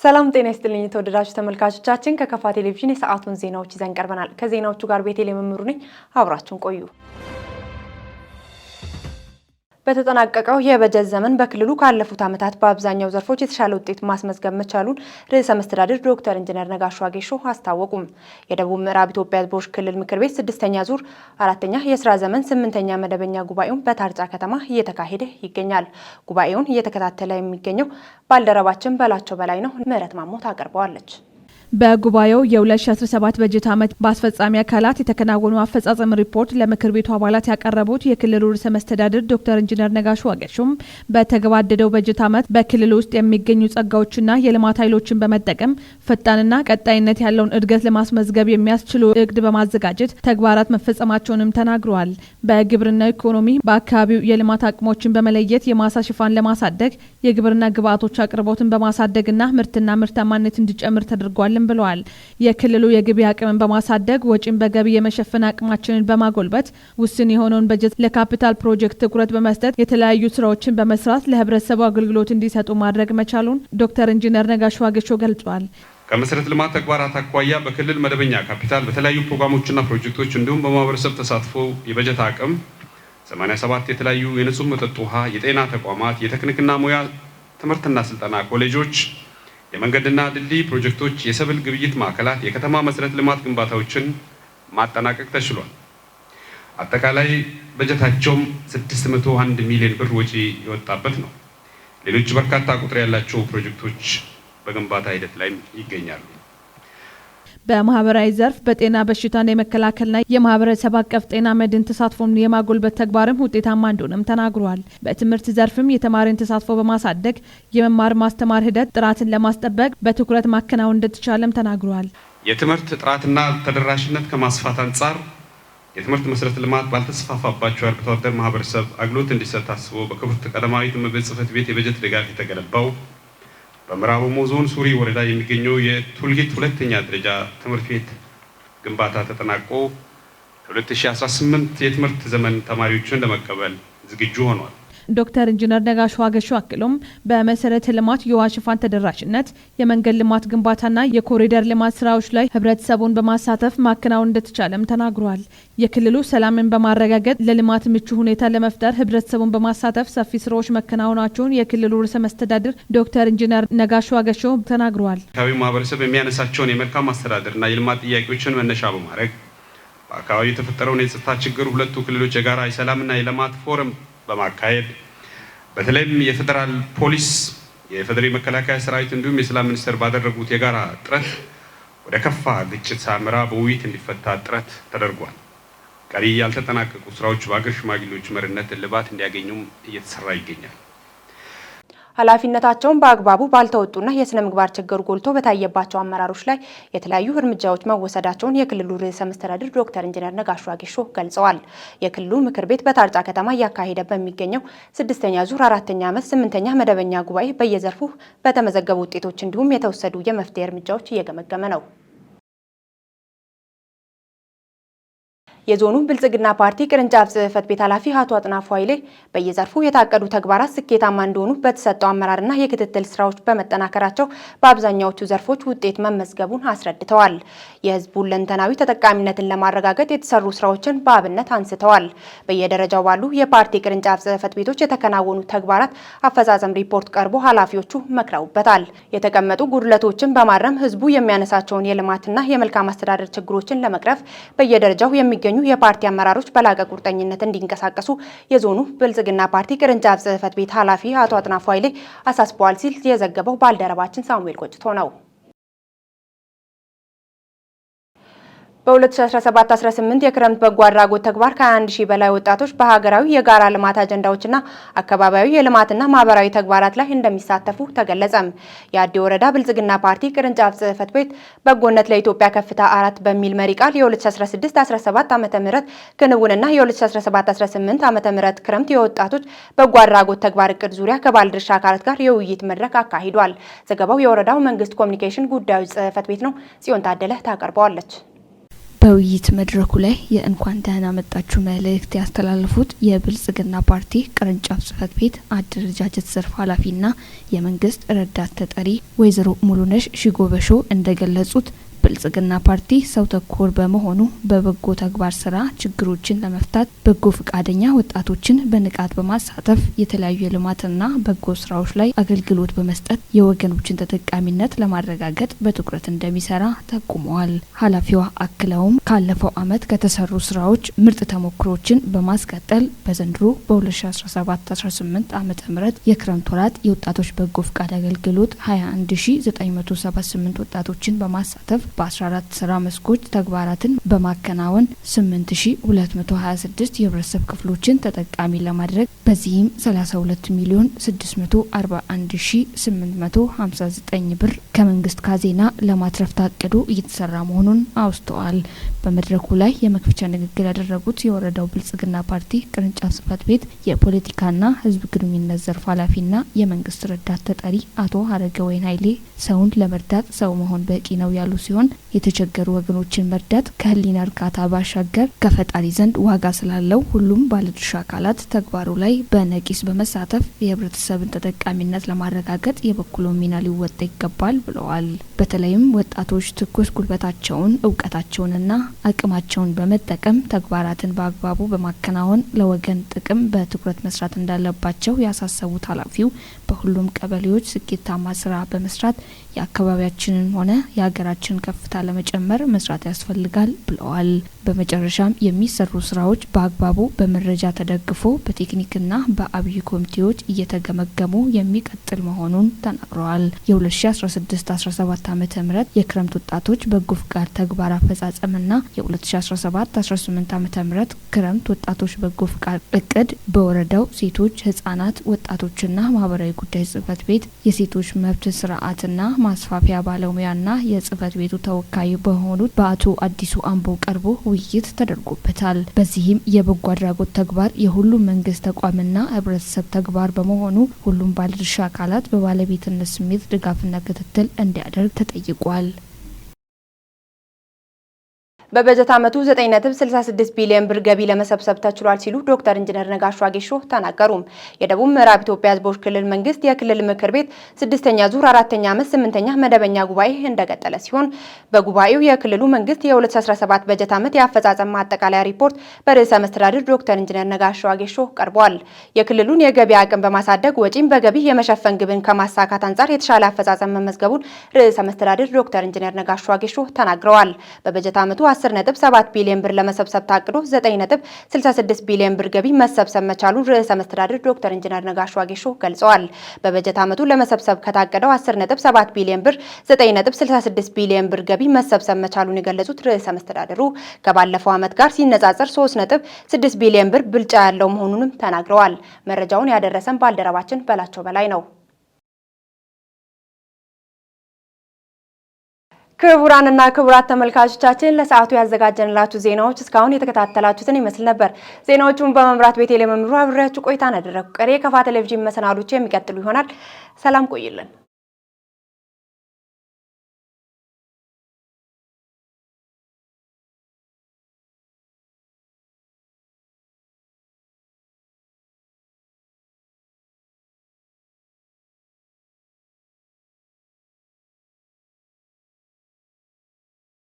ሰላም ጤና ይስጥልኝ የተወደዳችሁ ተመልካቾቻችን፣ ከከፋ ቴሌቪዥን የሰዓቱን ዜናዎች ይዘን ቀርበናል። ከዜናዎቹ ጋር ቤቴል የመምሩ ነኝ። አብራችሁን ቆዩ። በተጠናቀቀው የበጀት ዘመን በክልሉ ካለፉት ዓመታት በአብዛኛው ዘርፎች የተሻለ ውጤት ማስመዝገብ መቻሉን ርዕሰ መስተዳድር ዶክተር ኢንጂነር ነጋሽ ዋጌሾ አስታወቁም። የደቡብ ምዕራብ ኢትዮጵያ ሕዝቦች ክልል ምክር ቤት ስድስተኛ ዙር አራተኛ የስራ ዘመን ስምንተኛ መደበኛ ጉባኤውን በታርጫ ከተማ እየተካሄደ ይገኛል። ጉባኤውን እየተከታተለ የሚገኘው ባልደረባችን በላቸው በላይ ነው። ምህረት ማሞ ታቀርበዋለች። በጉባኤው የ2017 በጀት ዓመት በአስፈጻሚ አካላት የተከናወኑ አፈጻጸም ሪፖርት ለምክር ቤቱ አባላት ያቀረቡት የክልሉ ርዕሰ መስተዳድር ዶክተር ኢንጂነር ነጋሽ ዋጌሾም በተገባደደው በጀት ዓመት በክልሉ ውስጥ የሚገኙ ጸጋዎችና የልማት ኃይሎችን በመጠቀም ፈጣንና ቀጣይነት ያለውን እድገት ለማስመዝገብ የሚያስችሉ እቅድ በማዘጋጀት ተግባራት መፈጸማቸውንም ተናግረዋል። በግብርና ኢኮኖሚ በአካባቢው የልማት አቅሞችን በመለየት የማሳ ሽፋን ለማሳደግ፣ የግብርና ግብዓቶች አቅርቦትን በማሳደግና ምርትና ምርታማነት እንዲጨምር ተደርጓል ብለዋል። የክልሉ የገቢ አቅምን በማሳደግ ወጪን በገቢ የመሸፈን አቅማችንን በማጎልበት ውስን የሆነውን በጀት ለካፒታል ፕሮጀክት ትኩረት በመስጠት የተለያዩ ስራዎችን በመስራት ለህብረተሰቡ አገልግሎት እንዲሰጡ ማድረግ መቻሉን ዶክተር ኢንጂነር ነጋሽ ዋጌሾ ገልጿል። ከመሰረተ ልማት ተግባራት አኳያ በክልል መደበኛ ካፒታል በተለያዩ ፕሮግራሞችና ፕሮጀክቶች እንዲሁም በማህበረሰብ ተሳትፎ የበጀት አቅም 87 የተለያዩ የንጹህ መጠጥ ውሃ፣ የጤና ተቋማት፣ የቴክኒክና ሙያ ትምህርትና ስልጠና ኮሌጆች፣ የመንገድና ድልድይ ፕሮጀክቶች፣ የሰብል ግብይት ማዕከላት፣ የከተማ መሰረተ ልማት ግንባታዎችን ማጠናቀቅ ተችሏል። አጠቃላይ በጀታቸውም 601 ሚሊዮን ብር ወጪ የወጣበት ነው። ሌሎች በርካታ ቁጥር ያላቸው ፕሮጀክቶች በግንባታ ሂደት ላይም ይገኛሉ። በማህበራዊ ዘርፍ በጤና በሽታን የመከላከልና የማህበረሰብ አቀፍ ጤና መድን ተሳትፎን የማጎልበት ተግባርም ውጤታማ እንደሆነም ተናግረዋል። በትምህርት ዘርፍም የተማሪን ተሳትፎ በማሳደግ የመማር ማስተማር ሂደት ጥራትን ለማስጠበቅ በትኩረት ማከናወን እንደተቻለም ተናግረዋል። የትምህርት ጥራትና ተደራሽነት ከማስፋት አንጻር የትምህርት መሰረተ ልማት ባልተስፋፋባቸው የአርብቶ አደር ማህበረሰብ አገልግሎት እንዲሰጥ ታስቦ በክብርት ቀዳማዊት እመቤት ጽሕፈት ቤት የበጀት ድጋፍ የተገነባው በምዕራብ ኦሞ ዞን ሱሪ ወረዳ የሚገኘው የቱልጊት ሁለተኛ ደረጃ ትምህርት ቤት ግንባታ ተጠናቆ 2018 የትምህርት ዘመን ተማሪዎችን ለመቀበል ዝግጁ ሆኗል። ዶክተር ኢንጂነር ነጋሽ ዋጌሾ አክሎም በመሰረተ ልማት የውሃ ሽፋን ተደራሽነት፣ የመንገድ ልማት ግንባታና የኮሪደር ልማት ስራዎች ላይ ህብረተሰቡን በማሳተፍ ማከናወን እንደተቻለም ተናግሯል። የክልሉ ሰላምን በማረጋገጥ ለልማት ምቹ ሁኔታ ለመፍጠር ህብረተሰቡን በማሳተፍ ሰፊ ስራዎች መከናወናቸውን የክልሉ ርዕሰ መስተዳድር ዶክተር ኢንጂነር ነጋሽ ዋጌሾ ተናግሯል። አካባቢው ማህበረሰብ የሚያነሳቸውን የመልካም አስተዳደርና የልማት ጥያቄዎችን መነሻ በማድረግ በአካባቢው የተፈጠረውን የጸጥታ ችግር ሁለቱ ክልሎች የጋራ የሰላምና የልማት ፎረም በማካሄድ በተለይም የፌዴራል ፖሊስ፣ የፌዴራል መከላከያ ሰራዊት እንዲሁም የሰላም ሚኒስቴር ባደረጉት የጋራ ጥረት ወደ ከፋ ግጭት ሳያመራ በውይይት እንዲፈታ ጥረት ተደርጓል። ቀሪ ያልተጠናቀቁ ስራዎች በአገር ሽማግሌዎች መሪነት እልባት እንዲያገኙም እየተሰራ ይገኛል። ኃላፊነታቸውን በአግባቡ ባልተወጡና የስነ ምግባር ችግር ጎልቶ በታየባቸው አመራሮች ላይ የተለያዩ እርምጃዎች መወሰዳቸውን የክልሉ ርዕሰ መስተዳድር ዶክተር ኢንጂነር ነጋሽ ዋጌሾ ገልጸዋል። የክልሉ ምክር ቤት በታርጫ ከተማ እያካሄደ በሚገኘው ስድስተኛ ዙር አራተኛ ዓመት ስምንተኛ መደበኛ ጉባኤ በየዘርፉ በተመዘገቡ ውጤቶች እንዲሁም የተወሰዱ የመፍትሄ እርምጃዎች እየገመገመ ነው። የዞኑ ብልጽግና ፓርቲ ቅርንጫፍ ጽህፈት ቤት ኃላፊ አቶ አጥናፉ ኃይሌ በየዘርፉ የታቀዱ ተግባራት ስኬታማ እንደሆኑ በተሰጠው አመራርና የክትትል ስራዎች በመጠናከራቸው በአብዛኛዎቹ ዘርፎች ውጤት መመዝገቡን አስረድተዋል። የህዝቡ ሁለንተናዊ ተጠቃሚነትን ለማረጋገጥ የተሰሩ ስራዎችን በአብነት አንስተዋል። በየደረጃው ባሉ የፓርቲ ቅርንጫፍ ጽህፈት ቤቶች የተከናወኑ ተግባራት አፈጻጸም ሪፖርት ቀርቦ ኃላፊዎቹ መክረውበታል። የተቀመጡ ጉድለቶችን በማረም ህዝቡ የሚያነሳቸውን የልማትና የመልካም አስተዳደር ችግሮችን ለመቅረፍ በየደረጃው የሚገኙ የፓርቲ አመራሮች በላቀ ቁርጠኝነት እንዲንቀሳቀሱ የዞኑ ብልጽግና ፓርቲ ቅርንጫፍ ጽህፈት ቤት ኃላፊ አቶ አጥናፉ ኃይሌ አሳስበዋል ሲል የዘገበው ባልደረባችን ሳሙኤል ቆጭቶ ነው። በ2017-18 የክረምት በጎ አድራጎት ተግባር ከ21 ሺህ በላይ ወጣቶች በሀገራዊ የጋራ ልማት አጀንዳዎችና አካባቢያዊ የልማትና ማህበራዊ ተግባራት ላይ እንደሚሳተፉ ተገለጸም። የአዲ ወረዳ ብልጽግና ፓርቲ ቅርንጫፍ ጽህፈት ቤት በጎነት ለኢትዮጵያ ከፍታ አራት በሚል መሪ ቃል የ2016-17 ዓ.ም ክንውንና የ2017-18 ዓ.ም ክረምት የወጣቶች በጎ አድራጎት ተግባር እቅድ ዙሪያ ከባለድርሻ አካላት ጋር የውይይት መድረክ አካሂዷል። ዘገባው የወረዳው መንግስት ኮሚኒኬሽን ጉዳዮች ጽህፈት ቤት ነው። ጽዮን ታደለ ታቀርበዋለች። በውይይት መድረኩ ላይ የእንኳን ደህና መጣችሁ መልእክት ያስተላለፉት የብልጽግና ፓርቲ ቅርንጫፍ ጽህፈት ቤት አደረጃጀት ዘርፍ ኃላፊና የመንግስት ረዳት ተጠሪ ወይዘሮ ሙሉነሽ ሺጎበሾ እንደገለጹት፣ ብልጽግና ፓርቲ ሰው ተኮር በመሆኑ በበጎ ተግባር ስራ ችግሮችን ለመፍታት በጎ ፈቃደኛ ወጣቶችን በንቃት በማሳተፍ የተለያዩ የልማትና በጎ ስራዎች ላይ አገልግሎት በመስጠት የወገኖችን ተጠቃሚነት ለማረጋገጥ በትኩረት እንደሚሰራ ጠቁመዋል። ኃላፊዋ አክለውም ካለፈው ዓመት ከተሰሩ ስራዎች ምርጥ ተሞክሮችን በማስቀጠል በዘንድሮ በ2017/18 ዓ.ም የክረምት ወራት የወጣቶች በጎ ፍቃድ አገልግሎት 21978 ወጣቶችን በማሳተፍ በ14 ስራ መስኮች ተግባራትን በማከናወን 8226 የህብረተሰብ ክፍሎችን ተጠቃሚ ለማድረግ፣ በዚህም 32 ሚሊዮን 641859 ብር ከመንግስት ካዜና ለማትረፍ ታቅዶ እየተሰራ መሆኑን አውስተዋል። በመድረኩ ላይ የመክፈቻ ንግግር ያደረጉት የወረዳው ብልጽግና ፓርቲ ቅርንጫፍ ጽህፈት ቤት የፖለቲካና ህዝብ ግንኙነት ዘርፍ ኃላፊና የመንግስት ረዳት ተጠሪ አቶ ሀረገወይን ኃይሌ ሰውን ለመርዳት ሰው መሆን በቂ ነው ያሉ ሲሆን፣ የተቸገሩ ወገኖችን መርዳት ከህሊና እርካታ ባሻገር ከፈጣሪ ዘንድ ዋጋ ስላለው ሁሉም ባለድርሻ አካላት ተግባሩ ላይ በነቂስ በመሳተፍ የህብረተሰብን ተጠቃሚነት ለማረጋገጥ የበኩሉን ሚና ሊወጣ ይገባል ብለዋል። በተለይም ወጣቶች ትኩስ ጉልበታቸውን፣ እውቀታቸውንና አቅማቸውን በመጠቀም ተግባራትን በአግባቡ በማከናወን ለወገን ጥቅም በትኩረት መስራት እንዳለባቸው ያሳሰቡት ኃላፊው፣ በሁሉም ቀበሌዎች ስኬታማ ስራ በመስራት የአካባቢያችንን ሆነ የሀገራችንን ከፍታ ለመጨመር መስራት ያስፈልጋል ብለዋል። በመጨረሻም የሚሰሩ ስራዎች በአግባቡ በመረጃ ተደግፎ በቴክኒክና በአብይ ኮሚቴዎች እየተገመገሙ የሚቀጥል መሆኑን ተናግረዋል። የ2016/17 ዓ.ም የክረምት ወጣቶች በጎ ፍቃድ ተግባር አፈጻጸምና የ2017/18 ዓ.ም ክረምት ወጣቶች በጎ ፍቃድ እቅድ በወረዳው ሴቶች፣ ህጻናት፣ ወጣቶችና ማህበራዊ ጉዳይ ጽህፈት ቤት የሴቶች መብት ስርዓትና ማስፋፊያ ባለሙያና የጽህፈት ቤቱ ተወካይ በሆኑት በአቶ አዲሱ አምቦ ቀርቦ ውይይት ተደርጎበታል። በዚህም የበጎ አድራጎት ተግባር የሁሉም መንግስት ተቋምና ህብረተሰብ ተግባር በመሆኑ ሁሉም ባለድርሻ አካላት በባለቤትነት ስሜት ድጋፍና ክትትል እንዲያደርግ ተጠይቋል። በበጀት ዓመቱ 9.66 ቢሊዮን ብር ገቢ ለመሰብሰብ ተችሏል ሲሉ ዶክተር ኢንጂነር ነጋሽ ዋጌሾ ተናገሩ። የደቡብ ምዕራብ ኢትዮጵያ ሕዝቦች ክልል መንግስት የክልል ምክር ቤት ስድስተኛ ዙር አራተኛ ዓመት ስምንተኛ መደበኛ ጉባኤ እንደቀጠለ ሲሆን፣ በጉባኤው የክልሉ መንግስት የ2017 በጀት ዓመት የአፈጻጸም ማጠቃለያ ሪፖርት በርዕሰ መስተዳድር ዶክተር ኢንጂነር ነጋሽ ዋጌሾ ቀርቧል። የክልሉን የገቢ አቅም በማሳደግ ወጪን በገቢ የመሸፈን ግብን ከማሳካት አንጻር የተሻለ አፈጻጸም መመዝገቡን ርዕሰ መስተዳድር ዶክተር ኢንጂነር ነጋሽ ዋጌሾ ተናግረዋል። በበጀት ዓመቱ 10.7 ቢሊዮን ብር ለመሰብሰብ ታቅዶ 9.66 ቢሊዮን ብር ገቢ መሰብሰብ መቻሉን ርዕሰ መስተዳድር ዶክተር ኢንጂነር ነጋሽ ዋጌሾ ገልጸዋል። በበጀት ዓመቱ ለመሰብሰብ ከታቀደው 10.7 ቢሊዮን ብር 9.66 ቢሊዮን ብር ገቢ መሰብሰብ መቻሉን የገለጹት ርዕሰ መስተዳድሩ ከባለፈው ዓመት ጋር ሲነጻጸር 3.6 ቢሊዮን ብር ብልጫ ያለው መሆኑንም ተናግረዋል። መረጃውን ያደረሰን ባልደረባችን በላቸው በላይ ነው። ክቡራንና ክቡራት ተመልካቾቻችን፣ ለሰዓቱ ያዘጋጀንላችሁ ዜናዎች እስካሁን የተከታተላችሁትን ይመስል ነበር። ዜናዎቹን በመምራት ቤቴ ለመምሩ አብሬያችሁ ቆይታን አደረግኩ። ቀሪ የከፋ ቴሌቪዥን መሰናዶች የሚቀጥሉ ይሆናል። ሰላም ቆይልን።